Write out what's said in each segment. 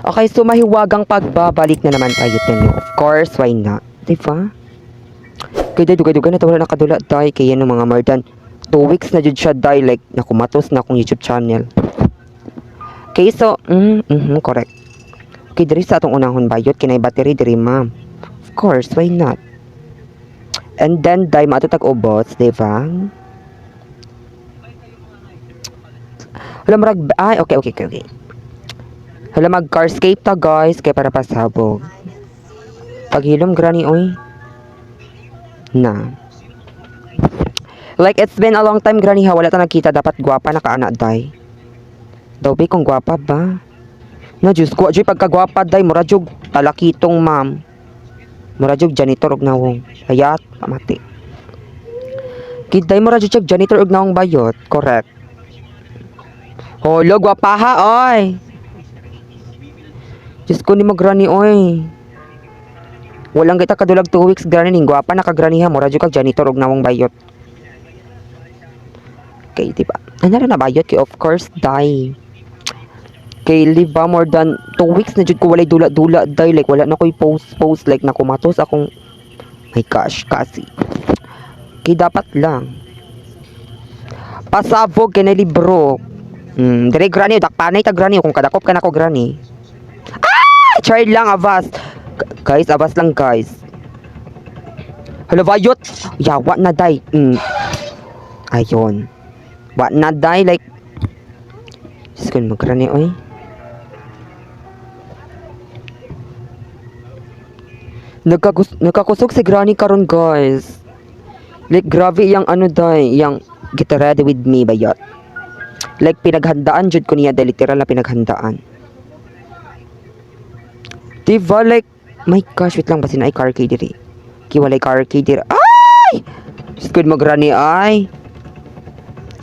Okay, so mahiwagang pagbabalik na naman tayo, Tenyo. Of course, why not? Diba? Kaya dugay-dugay na to wala nakadula day kaya ng mga more than 2 weeks na jud siya day, like nakumatos na akong YouTube channel. Okay, so correct. Okay, diri sa atong unahon bayot kinay battery diri, ma'am. Of course, why not? And then day maato tag ubos, di ba? Hala marag ay okay. Hala, mag carscape ta, guys, kay para pasabog. Paghilom, granny, oy. Na. Like, it's been a long time, granny, ha, wala ta nagkita, dapat gwapa na ka ana, day. Daw be kung gwapa ba? Na Diyos ko, ajoy pagkagwapa day, mura jug talakitong, ma'am. Mura jug janitor og nawong. Hayat, pamati. Kiday mura jug siyag janitor og nawong bayot, correct. Holo, gwapaha, oy. Diyos ko ni mo, granny, oy. Walang kita kadulag 2 weeks, granny, ning gwapa na ka, granny, ha, mura jug kag janitor og nawong bayot. Kay, di ba? Ano na bayot kay of course, day. Kay liba more than 2 weeks na jud ko walay dula-dula day, like wala na ko'y post post, like nakumatos akong, my gosh, kasi kay dapat lang pasabog kay na libro. Dire, granny, dakpanay ta, granny, kung kadakop ka nako, granny. Ah, char lang, avas. Guys, avas lang, guys. Hala, bayot, yawa na day. Ayon, wa na day, like Diyos ko, mag-granny, oy. Nagkakusog si granny karon, guys. Like grabe yang ano day, yang get ready with me bayot. Like pinaghandaan jud ko niya day, literal na pinaghandaan. Diba, like my gosh, wait lang, basin ay car key diri. Kiwalay car key diri. Ay! Diyos ko mo, granny, ay.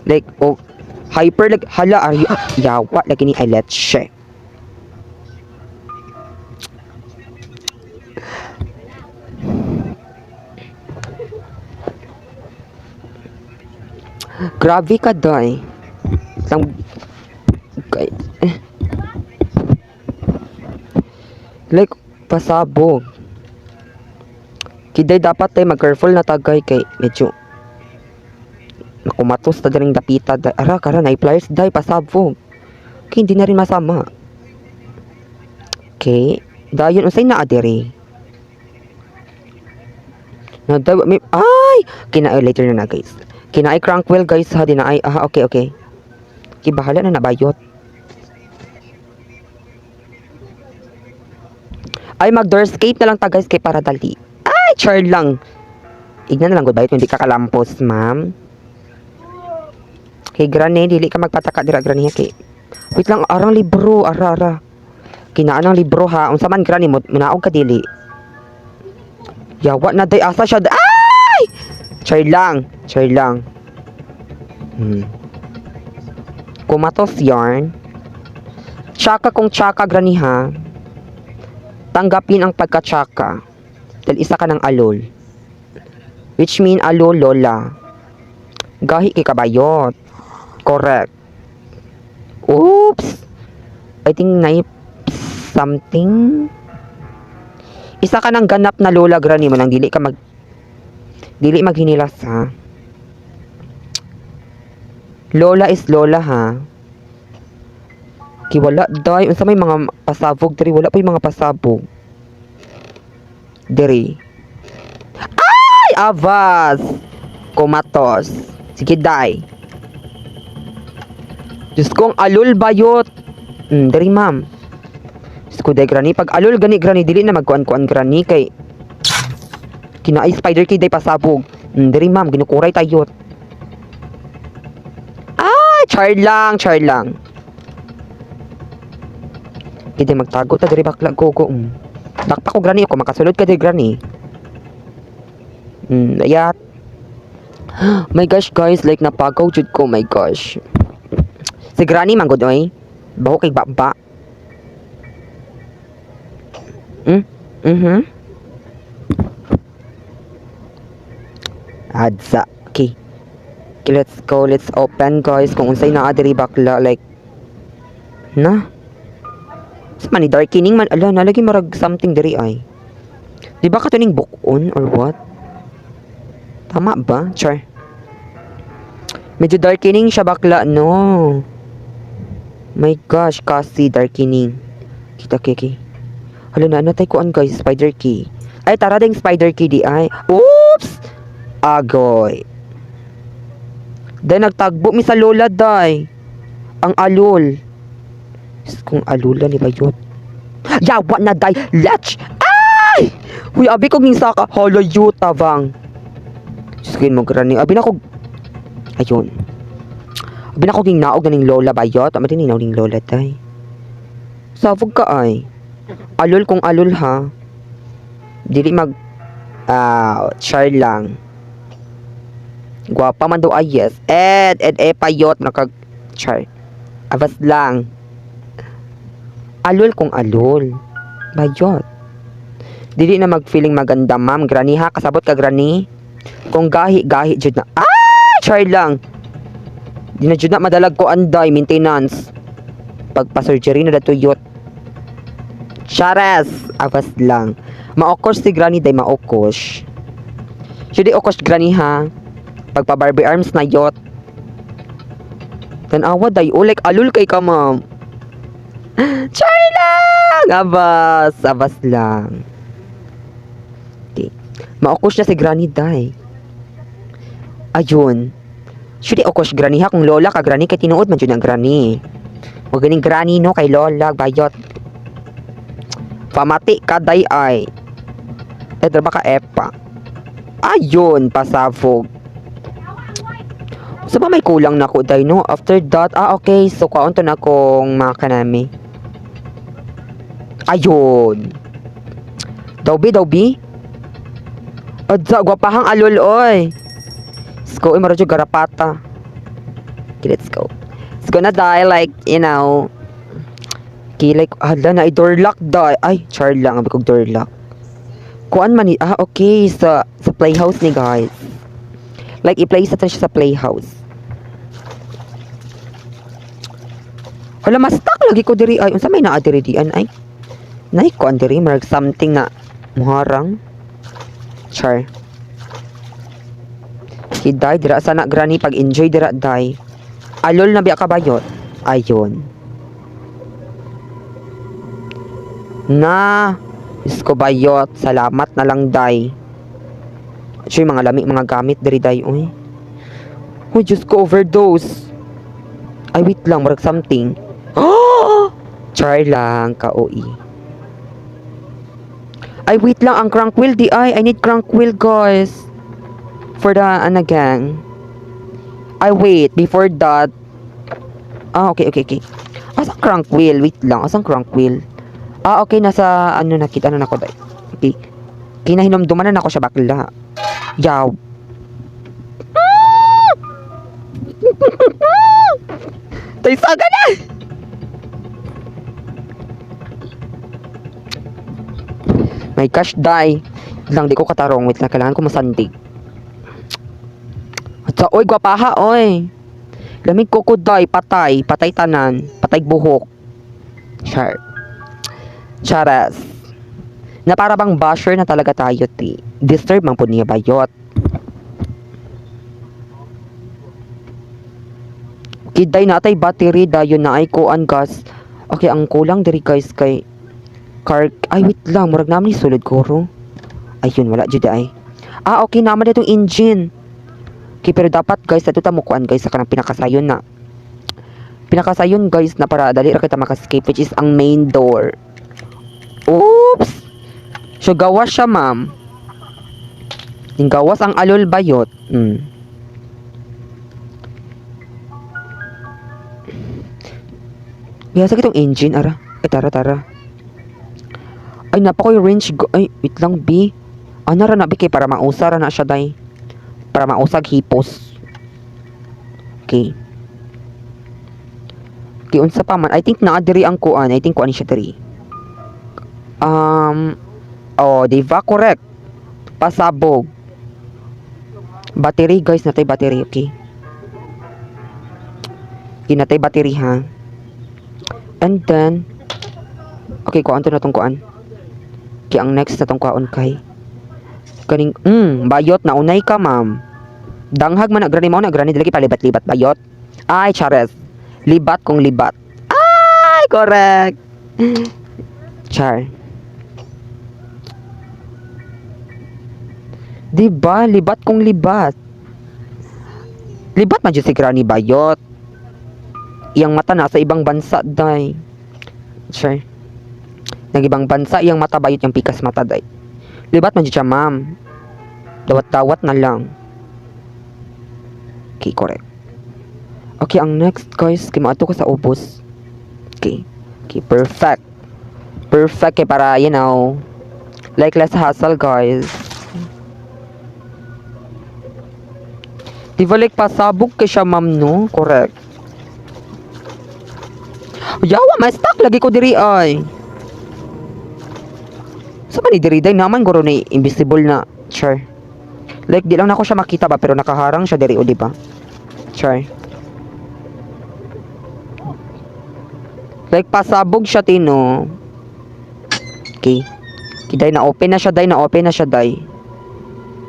Like oh hyper, like hala are you, yawa lagi ni ay let's share. Grabe ka day. Lang okay. Eh. Like pasabog. Kiday dapat tay mag-careful na tagay kay medyo nakumatos ta diring dapita day. Ara kara na pliers day pasabog. Okay, hindi na rin masama. Okay. Dayon unsay naa diri? Na day, may, ay kina later na na, guys. Kina ay crank wheel, guys, ha, di na ay ah, okay. Okay, bahala na nabayot. Ay, mag-doorscape na lang ta, guys, kay para dali. Ay, char lang. Ignan na lang gud bayot kung di ka kalampos, ma'am. Kay granny, dili ka magpataka dira, granny, kay. Wait lang, arang libro, ara ara. Kinaan ang libro ha, unsa man, granny mo, munaog ka dili. Yawa na day, asa siya? Ay! Char lang, char lang. Kumatos yarn. Tsaka kung tsaka, granny, ha. Tanggapin ang pagka-tsaka. Dahil isa ka ng alol. Which mean alol lola. Gahi kay kabayot. Correct. Oops. I think na something. Isa ka ng ganap na lola, granny mo nang dili ka mag dili maghinilas ha. Lola is lola ha. Ki wala day unsa may mga pasabog diri, wala pa yung mga pasabog. Diri. Ay, avas. Kumatos. Sige day. Diyos ko, ang alol bayot. Diri, ma'am. Diyos ko day, granny, pag alol gani, granny, dili na magkuan-kuan, granny, kay kinaay spider kay day pasabog. Diri, ma'am, ginukuray tayo. Ah, char lang, char lang. Kaya magtago ta diri bakla, go go. Dakpa ko, granny, ako makasulod ka diri, granny. Ayat. My gosh, guys, like napagaw jud ko, my gosh. Si granny man gud oy. Baho kay baba. Adsa. Okay. Okay, let's go. Let's open, guys. Kung unsay naa diri bakla, like na. Sa man ni darkening man, ala, nalagi marag something diri ay. Di ba katuning bukon or what? Tama ba? Char. Medyo darkening siya, bakla, no? My gosh, kasi darkening. Kita kiki. Hala na, natay kuan, guys, spider key. Ay, tara ding spider key di ay. Oops! Agoy. Dahil nagtagbo mi sa lola, day. Ang alul. Diyos kong alula ni bayot. Yawa na, day. Latch! Ay! Uy, abi kong saka. Hala, yuta, bang. Diyos ko mo, granny. Abi na ko. Ayun. Abi na ko ging naog na ning lola, bayot. Ama din naog ning lola, day. Sabog ka ay. Alul kung alul ha. Dili mag ah, char lang. Gwapa man daw ay, yes. Ed, ed, e, payot nakag char. Abas lang. Alul kung alul. Bayot. Dili na mag-feeling maganda, ma'am. Granny ha, kasabot ka, granny. Kung gahi, gahi jud na. Ah, char lang. Di na jud na madalag ko anday maintenance. Pagpa-surgery na datuyot. Chares! Abas lang. Maokos si granny day, maokos. Siya di okos, granny ha. Pagpa Barbie arms na yot. Tanawa day, oh, like alul kay ka, ma'am. Char lang! Abas, abas lang. Okay. Maokos na si granny day. Ayun. Siya di okos, granny ha. Kung lola ka, granny, kay tinuod man jud ang granny. Huwag ganing granny no kay lola, bayot. Pamati ka day ay. Eto baka epa. Ayun, pasabog. So ba may kulang na ko day no? After that, ah okay, so kaon to na kong mga kanami. Ayun. Daw bi, daw bi. Adza, gwapahang alol oy. Let's go, maradyo garapata. Okay, let's go. It's gonna die like. Okay, like, hala na, door lock die. Ay, char lang, abi kog door lock. Kuan man ni, ah, okay, sa playhouse ni, guys. Like, i-play sa siya sa playhouse. Hala, ma-stuck lagi ko diri ay. Unsa may naa diri dian ay? Nay kuan diri, marag something na muharang. Char. Hiday, dira sana granny pag enjoy dira day. Alol na biya ka bayot. Ayon. Na, isko bayot, salamat na lang day. Siya mga lami mga gamit diri day oy. Uy, Diyos ko, overdose. Ay, wait lang, marag something. Char lang, ka-OE. Ay, wait lang, ang crank wheel di ay. I need crank wheel, guys. For the, ano, gang. Ay, wait, before that. Ah, okay. Asang crank wheel? Wait lang, asang crank wheel? Ah, okay, nasa, ano, nakita na nako. Okay. Kinahinomduman na nako siya, bakla. Yaw. Tay, saga na! My gosh, die. Lang, di ko katarong. Wait lang, kailangan ko masandig. At sa, oy, gwapaha, oy. Lamig ko ko, day. Patay. Patay tanan. Patay buhok. Char. Charas. Na para bang basher na talaga tayo, ti. Disturb man po niya bayot. Okay, day na atay battery dayon na ay kuan gas. Okay, ang kulang diri guys kay car. Ay, wait lang, murag naman ni sulod ko ro. Ayun, wala jud ay. Ah, okay naman itong engine. Okay, pero dapat guys, ato ta mo kuan guys sa kanang pinakasayon na. Pinakasayon guys na para dali ra kita maka-escape, which is ang main door. Oops! So gawas siya, ma'am. Ning gawas ang alol bayot. Kaya sa kitong engine, ara. Ay, tara, tara. Ay, napa ko'y wrench. Ay, wait lang, B. Ano ra na, B, kay para mausa ra na siya, day. Para mausag hipos. Okay. Okay, unsa pa man. I think naa diri ang kuan. I think kuan siya diri. Oh, di ba correct? Pasabog. Battery, guys, natay battery, okay? Okay, natay battery, ha? And then, Okay, kuan to na tong kuan. Okay, ang next na tong kuan kay kaning bayot na unay ka, ma'am. Danghag man na granny mo na granny dili palibat-libat bayot. Ay, chares. Libat kung libat. Ay, correct. Char. Di ba? Libat kung libat. Libat man jud si Granny Bayot. Iyang mata nasa ibang bansa, day. Char. Nagibang bansa iyang mata bayot yung pikas mata, day. Libat man jud siya, ma'am. Dawat-dawat na lang. Okay, correct. Okay, ang next, guys, kay maadto ko sa ubos. Okay. Okay, perfect. Perfect kay para, like less hassle, guys. Di ba like pasabog kay siya, ma'am, no? Correct. Yawa, may stuck lagi ko diri ay. Sa man ni diri day naman guro ni invisible na char. Like di lang nako siya makita ba pero nakaharang siya diri o di ba? Char. Like pasabog siya tino. Okay. Okay, day na open na siya day, na open na siya day.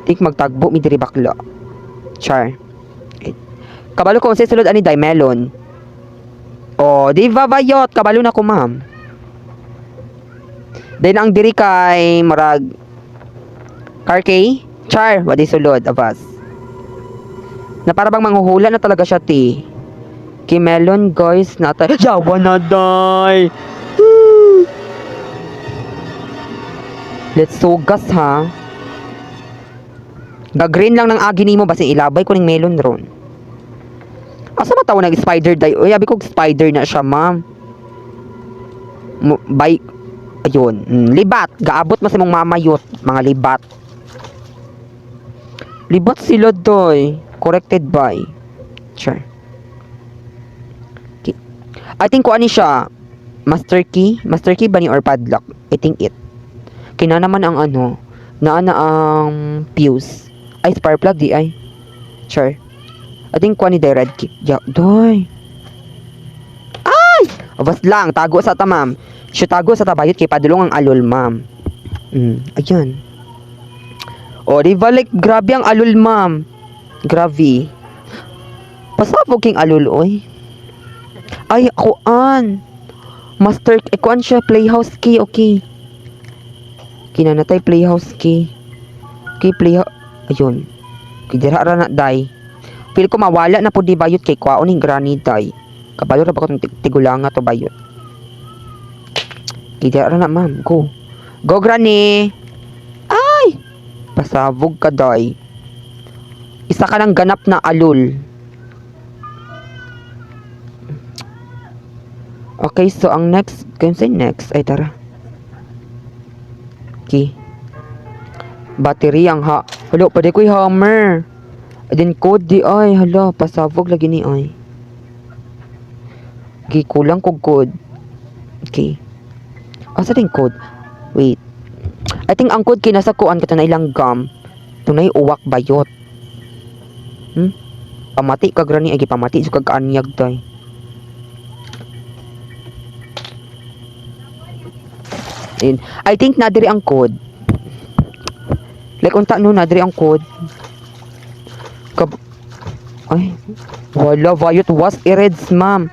Tik magtagbo mi diri bakla. Char. Okay. Kabalo ko unsay sulod ani day melon. Oh, di ba bayot? Kabalo na ko, ma'am. Then ang diri kay murag car key? Char, wadi sulod abas. Na para bang manghuhula na talaga siya ti. Kay melon guys na tay. Yawa na day. Let's sugas ha. Ga-green lang ng agi nimo basin ilabay ko ning melon ron. Asa man tawo nag spider day? Uy, abi ko spider na siya, ma'am. Bay ayun, libat. Gaabot man sa imong mamayot, mga libat. Libat sila doy. Corrected by. Sure. Okay. I think ko ani siya. Master key? Master key ba ni or padlock? I think it. Kina naman ang ano, naa na ang fuse. Ay, spark plug di ay. Sure. I think kuha ni the red key. Ya, doy. Ay! Abas lang, tago sa ta, ma'am. Siya tago sa tabayot kay padulong ang alol, ma'am. Ayan. O, di ba like, grabe ang alol, ma'am. Grabe. Pasabog king alol, oy. Ay, kuan. Master, eh, kuan siya, playhouse key, okay. Kinanatay playhouse key. Okay, playhouse, ayun. Kidira ra na, day. Feel ko mawala na po di bayot kay kwaon ning granny day. Kabalo ra ba ko tong tigulanga to bayot. Kidira ra na, ma'am. Go. Go, granny! Ay! Pasabog ka, day. Isa ka ng ganap na alul. Okay, so ang next, can say next, ay tara. Okay. Battery ang ha. Hala, pwede ko'y hammer. Then code di ay, hala, pasabog lagi ni ay. Okay, kulang kog code. Okay. Asa din code? Wait. I think ang code kinasa kuan kato na ilang gum. Tunay uwak bayot. Pamati ka granny ay gipamati jud kag kaanyag day. Ayun. I think na diri ang code. Like unta no na diri ang code. Ay, wala bayot was ireds ma'am.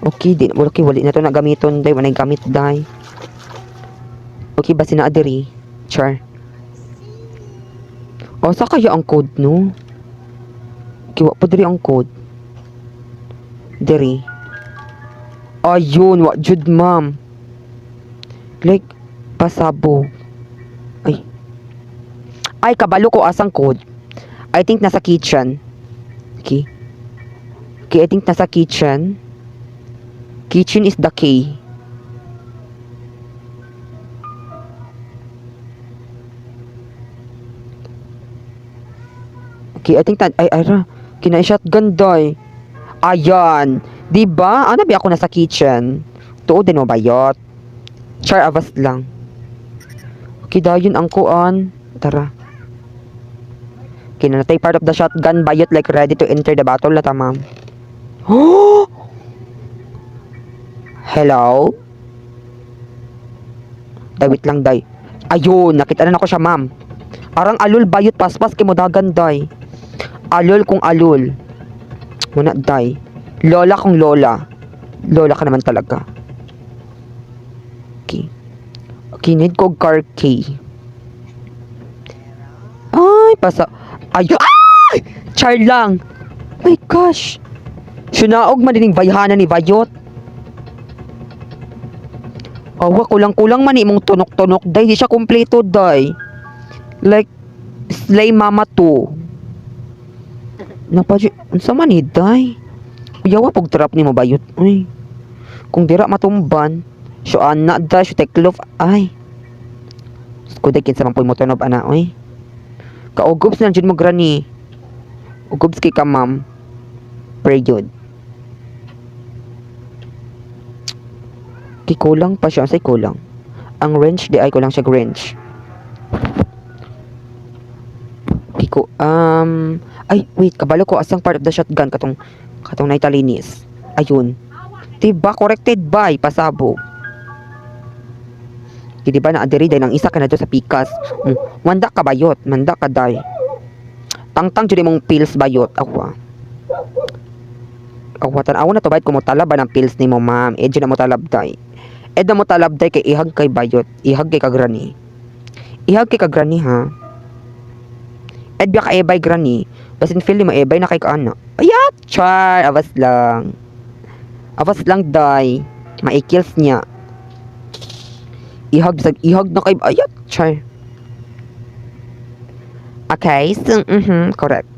Okay, di okay wali na to na gamiton day, wala gamit day. Okay ba sina diri? Char. O sa kaya ang code no? Okay, wa pa diri ang code. Diri. Ayun, wa jud ma'am. Like pasabog. Ay. Ay, kabalo ko asang code. I think nasa kitchen. Okay. Okay, I think nasa kitchen. Kitchen is the key. Okay, I think ay, ay, ra. Kina-shotgun doy. Ayan. Diba? Ano ba ako nasa kitchen? Tuod din mo bayot. Char avas lang. Okay, dayon ang kuan. Tara. Kinanatay part of the shotgun bayot like ready to enter the battle na tamam. Oh! Hello? Day, wait lang, day. Ayun, nakita na nako siya, ma'am. Arang alul bayot, paspas kay modagan, day. Alul kung alul. Muna, day. Lola kung lola. Lola ka naman talaga. Okay. Okay, need ko car key. Ay, pasa. Ay, ay! Char lang. My gosh. Sunaog man dining bayhana ni Bayot. Awa, kulang-kulang man imong tunok-tunok, day. Di siya kumpleto, day. Like, Slay Mama 2. Napa, unsa man ni, day? Uyawa pog trap ni mo, Bayot. Ay. Kung dira matumban, so ana, day, so teklof, ay. Kuday kinsa man po'y motunob ana, oy. Kaugobs na jud mo, granny. Ugobs kay ka, ma'am. Period. Kay kulang pa siya. Unsay kulang? Ang wrench di ay kulang siya wrench. Kiko ay wait, kabalo ko asang part of the shotgun katong katong naitalinis. Ayun. Diba corrected by pasabog. Di ba na adiri day nang isa ka na do sa pikas. Manda ka bayot, manda ka day. Tangtang jud imong pills bayot awa. Awa tan-awa na to bayot kung motalab ba ng pills nimo, ma'am. Eh na mo talab day. Eh na mo talab day kay ihag kay bayot, ihag kay kagrani. Ihag kay kagrani ha. Ed biya ka ebay granny. Basin feel mo ebay na kay kaana. Ayat, char, awas lang. Awas lang day. Maikils niya. Ihag sa ihag na kay ayat, char. Okay, so, correct.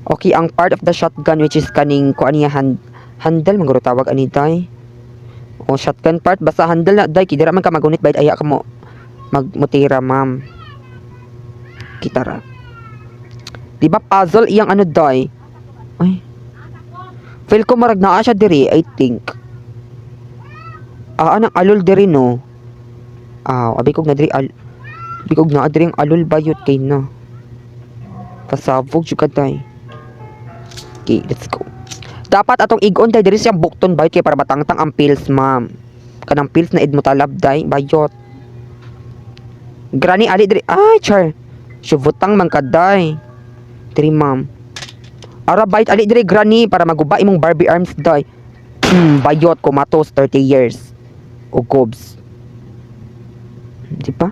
Okay, ang part of the shotgun which is kaning kuan niya handle man guro tawag ani day. O shotgun part basta handle na day kay dira man ka magunit bayad aya ka mo magmutira, ma'am. Kitara. Di ba puzzle iyang ano day? Ay. Feel ko marag naa siya diri, I think. Ah, anang alul diri no. Ah, abi kog na diri al abi kog naa diri ang alul bayot kay na. Pasabog jud ka day. Okay, let's go. Dapat atong igon day diri siyang bukton bayot kay para matangtang ang pills, ma'am. Kanang pills na id mo talab day bayot. Granny ali diri. Ay, char. Suvutang man kaday. Diri, ma'am. Ara bayot ali diri granny para maguba imong Barbie arms day. Bayot kumatos 30 years. O gobs. Di ba?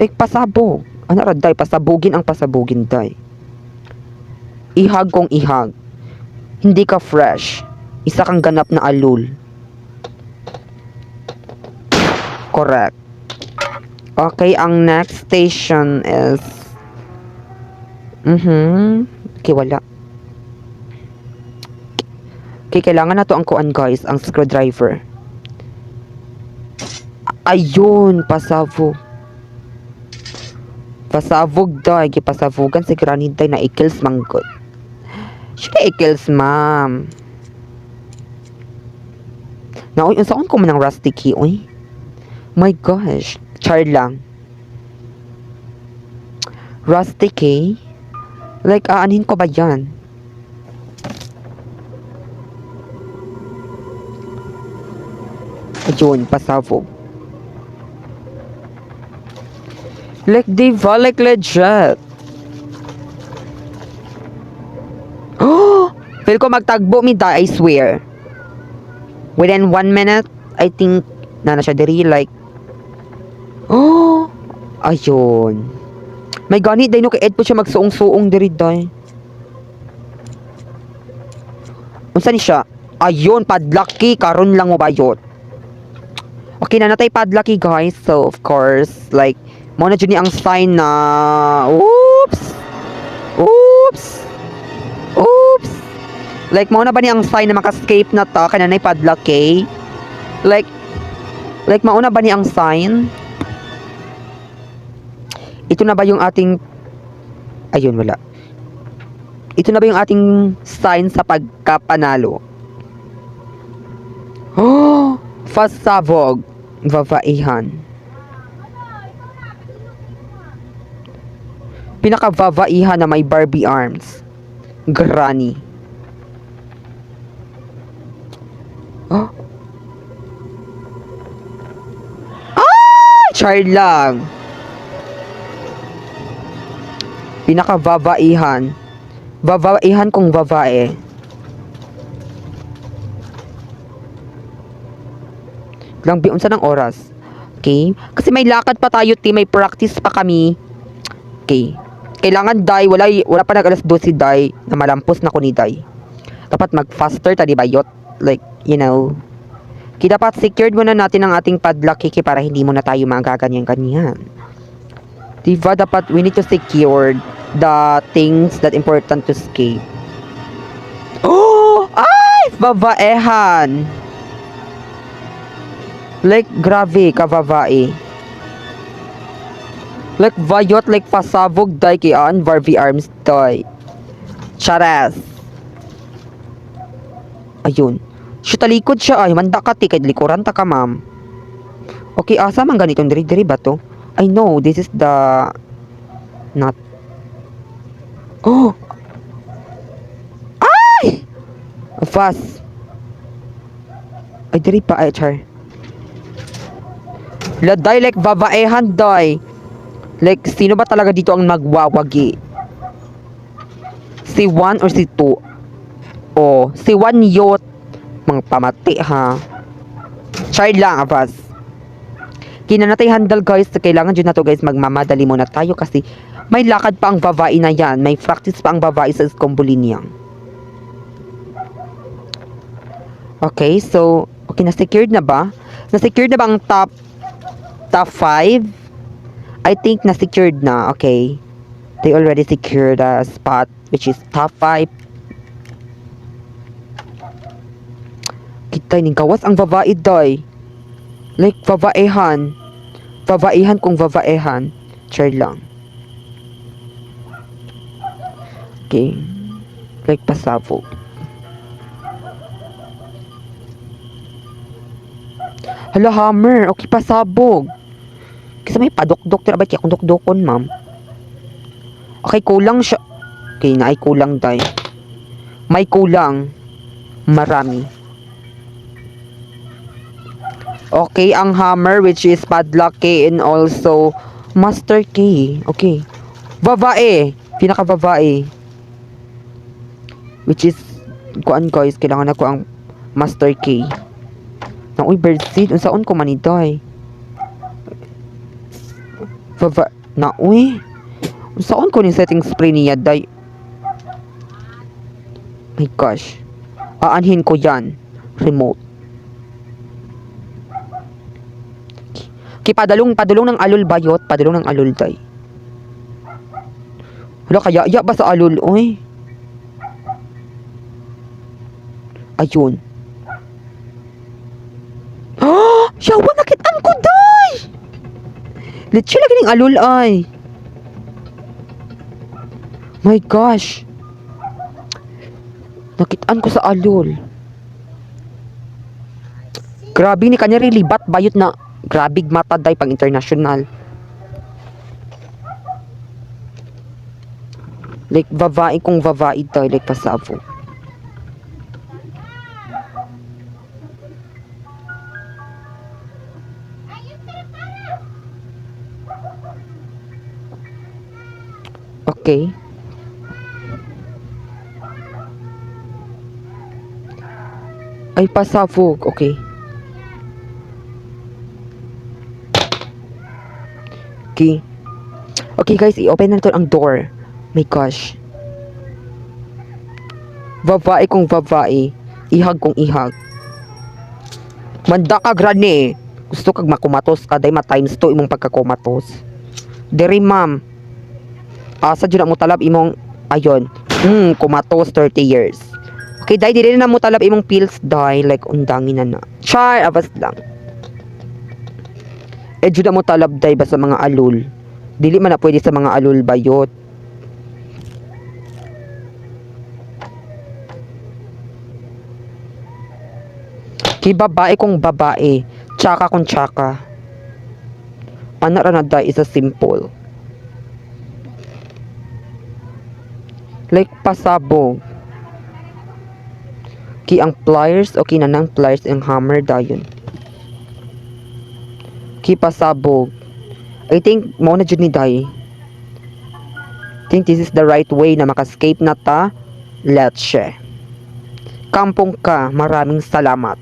Like pasabog. Ano ra day pasabugin ang pasabugin day. Ihag kong ihag. Hindi ka fresh. Isa kang ganap na alul. Correct. Okay, ang next station is Okay, wala. Okay, kailangan na to ang kuan guys, ang screwdriver. Ayun, pasabog. Pasabog day, gipasabugan si granny day na ikils manggod. Siya ikils, ma'am. Na uy, unsaon ko man ang rusty key, uy? My gosh, char lang. Rusty key? Like, aanhin ko ba yan? Ayun, pasabog. Like, diba? Like, legit. Oh! Feel ko magtagbo mi da, I swear. Within 1 minute, I think, na na siya diri, like, oh! Ayun. May gani, day no, kay Ed po siya magsuong-suong diri, day. Unsa ni siya? Ayun, padlaki, karon lang mo bayot. Okay na natay padlaki, guys. So, of course, like, mo na jud ni ang sign na, oops! Oops! Oops! Like, mo na ba ni ang sign na maka-escape na ta, kaya na padlaki? Like, mauna ba ni ang sign? Ito na ba yung ating, ayun, wala. Ito na ba yung ating sign sa pagkapanalo? Oh! Pasabog. Babaihan. Pinakababaihan na may Barbie arms. Granny. Oh. Char lang. Pinakababaihan. Babaihan kong babae. Lang bi unsa ng oras. Okay? Kasi may lakad pa tayo, ti. May practice pa kami. Okay. Kailangan, day, wala pa nag alas 12, day, na malampos na ko ni day. Dapat mag-faster ta, di ba, yot? Like. Kaya dapat secured muna natin ang ating padlock, kiki, para hindi muna tayo magaganyan-ganyan. Diba, dapat we need to secure the things that important to escape. Oh! Ay! Babaehan! Like, grabe, kababae. Like, vayot, like, pasabog, day, kay aan, Barbie arms, day. Charas. Ayun. Siya talikod siya, ay, manda ka, ti, kay likuran ta ka, ma'am. Okay, asa man ganitong diri-diri ba to? I know, this is the... Not... Oh! Ay! Fast. Ay, diri pa, ay, char. Laday, like, babaehan, day. Like, sino ba talaga dito ang magwawagi? Si 1 or si 2? Oh, si 1 yot. Mga pamati, ha? Char lang, abas. Kinanatay handle, guys. Kailangan dyan na to, guys. Magmamadali muna tayo kasi may lakad pa ang babae na yan. May practice pa ang babae sa Escombulinia. Okay, so, okay, na-secured na ba? Na-secured na ba ang top 5? I think na-secured na, okay. They already secured a spot, which is top 5. Kita ning gawas ang babae, day. Like, babaehan. Babaehan kung babaehan. Char lang. Okay. Like, pasabog. Hala, hammer. Okay, pasabog. Kasi may padukdok. Tira ba? Kaya kung dukdukon, ma'am. Okay, kulang siya. Okay, na ay kulang, day. May kulang. Marami. Okay, ang hammer, which is padlock key and also master key. Okay. Babae. Pinakababae. Which is, kuan guys, kailangan ako ang master key. Na, uy, bird seed. Unsaon ko man ito, eh. Baba, na, uy. Unsaon ko ni setting spray niya, day. My gosh. Aanhin ko yan. Remote. Okay, padalong ng alul bayot. Padalong ng alul, day. Hala, kaya, ya ba sa alul, uy? Ayun. Ah! Yawa, nakitaan ko, day! Litsi lagi ning alul, ay. My gosh. Nakitaan ko sa alul. Grabe ni kanya libat bayot na. Grabe mata day pang international. Like babae kung babae day, like pasabo. Okay. Ay, pasabog. Okay. Okay. Okay, guys. I-open na ito ang door. My gosh. Babae kung babae. Ihag kung ihag. Manda ka, grane. Gusto kag makumatos ka. Day, ma-times 2 imong pagkakumatos. Diri, ma'am. Asa dyan na mo talab imong, ayon. Kumatos 30 years. Okay, day, dili na mo talab imong pills, day. Like, undangin na na. Char, abas lang. Eh, dyan na mo talab, day, ba sa mga alul. Dili man na pwede sa mga alul bayot. Kay babae kung babae, tsaka kung tsaka. Ana ra na, day, isa simple. Like, pasabog. Ki ang pliers, okay na nang pliers ang hammer dayon. Ki pasabog. I think mao na jud ni, day. I think this is the right way na maka-escape na ta. Leche. Kampong ka, maraming salamat.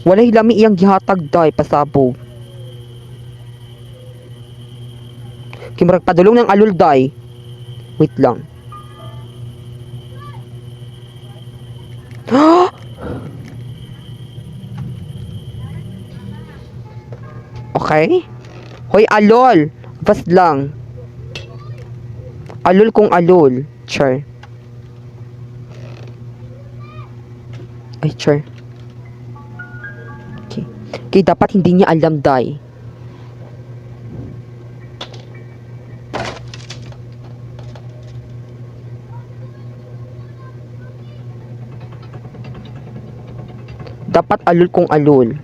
Walay lami iyang gihatag, day, pasabog. Kay murag padulong ng alul, day. Wait lang. Okay? Hoy, alol! Bas lang. Alol kung alol. Char. Ay, char. Okay. Okay, dapat hindi niya alam, day. Dapat alul kung alul.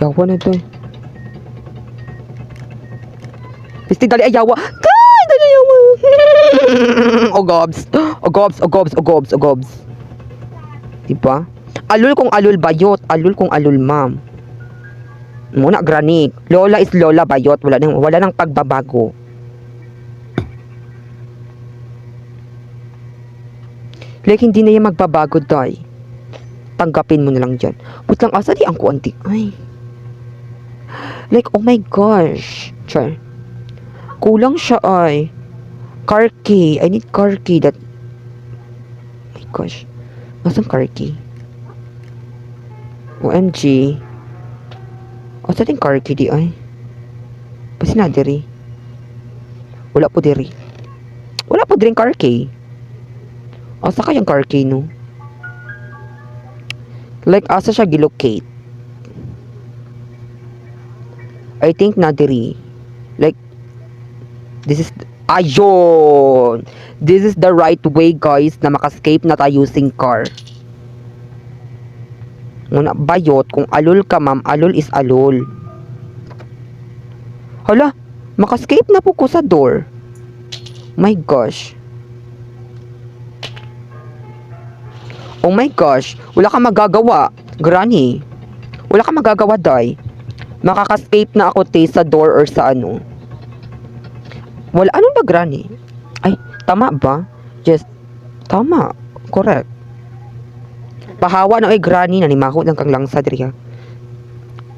Yawa na to eh. Pisti, dali ay yawa. Kay, dali yawa. O gobs. O gobs, o gobs, o gobs, o gobs. Diba? Alul kung alul, bayot. Alul kung alul, ma'am. Muna, granny. Lola is lola, bayot. Wala nang pagbabago. Like, hindi na yan magbabago, day. Tanggapin mo na lang dyan. Wait lang, asa di ang kuanti? Ay. Like, oh my gosh. Char. Kulang siya ay. Car key. I need car key that... Oh my gosh. Nasaan car key? OMG. Asa din car key di ay? Basta na diri. Wala po diri. Wala po diri car key. Asa kayang car key, no? Like, asa siya gilocate? I think na diri. Like, this is, ayun! This is the right way, guys, na makascape na tayo using car. Muna, bayot, kung alul ka, ma'am, alul is alul. Hala, makascape na po ko sa door. My gosh. Oh my gosh, wala kang magagawa, granny. Wala kang magagawa, day. Makaka-escape na ako, te, sa door or sa ano. Wala, ano ba, granny? Ay, tama ba? Yes, tama. Correct. Pahawa na ay granny na ni mahot ng kang langsa diri ha.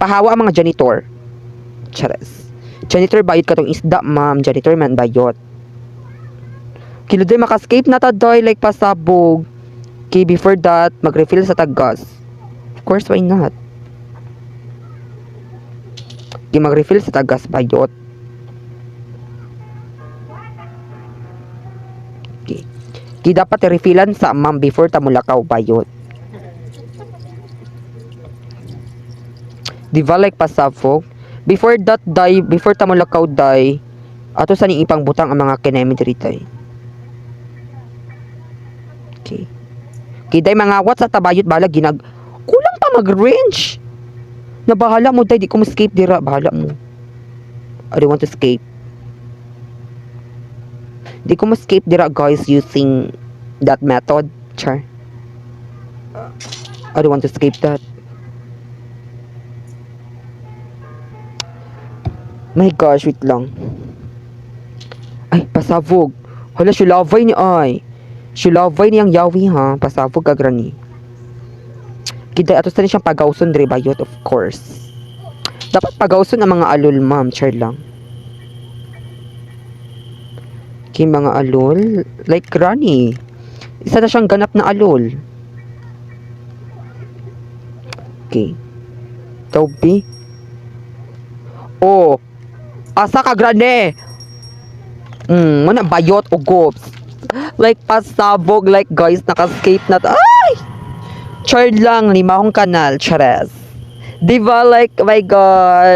Pahawa ang mga janitor. Chares. Janitor bayot katong isda, ma'am. Janitor man bayot. Kilo day makascape na ta, doy, like pasabog. Okay, before that, mag-refill sa tag-gas. Of course, why not? Okay, mag-refill sa tag-gas bayot. Okay. Okay, dapat i-refillan sa ma'am before ta mulakaw bayot. Di ba like pasabog? Before that day, before ta mulakaw day, ato sa ni ipang butang ang mga kineme diri tay. Okay. Okay, day mga what sa tabayot balag ginag kulang pa mag-wrench. Na bahala mo day, di ko escape dira, bahala mo. I don't want to escape. Di ko escape dira, guys, using that method. Char. I don't want to escape that. My gosh, wait lang. Ay, pasabog. Hala, sulavay ni ay. Sulavay niyang yawi ha. Pasabog ka, granny. Kita ato sa ni siyang pagawson diri bayot, of course. Dapat pagawson ang mga alul, ma'am. Char lang. Okay, mga alul. Like granny. Isa na siyang ganap na alul. Okay. Toby. Oh. Asa ka, granny? Muna bayot o gops. Like pasabog, like guys, naka-escape na. Ay! Char lang, limahong kanal, chares. Di ba like, my gosh.